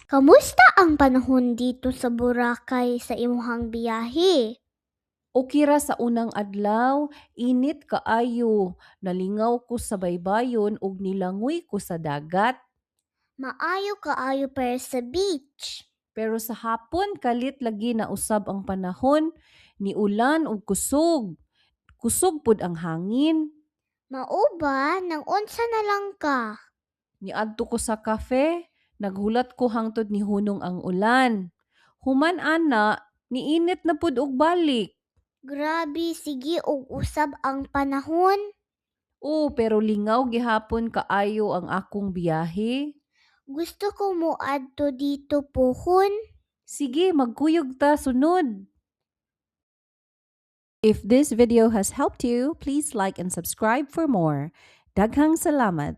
Kamusta ang panahon didto sa Boracay sa imong biyahe? Okay ra sa unang adlaw, init kaayo. Nalingaw ko sa baybayon ug nilangoy ko sa dagat. Maayo kaayo para sa beach. Pero sa hapon kalit lagi na usab ang panahon, niulan ug kusog. Kusog pud ang hangin. Mao ba, nang unsa na lang ka? Niadto ko sa cafe, naghulat ko hangtod nihunong ang ulan. Human ana, niinit na pud og balik. Grabe, sige og usab ang panahon. Oo, pero lingaw gihapon kaayo ang akong biyahe. Gusto ko moadto didto puhon. Sige, magkuyog ta sunod. If this video has helped you, please like and subscribe for more. Daghang salamat!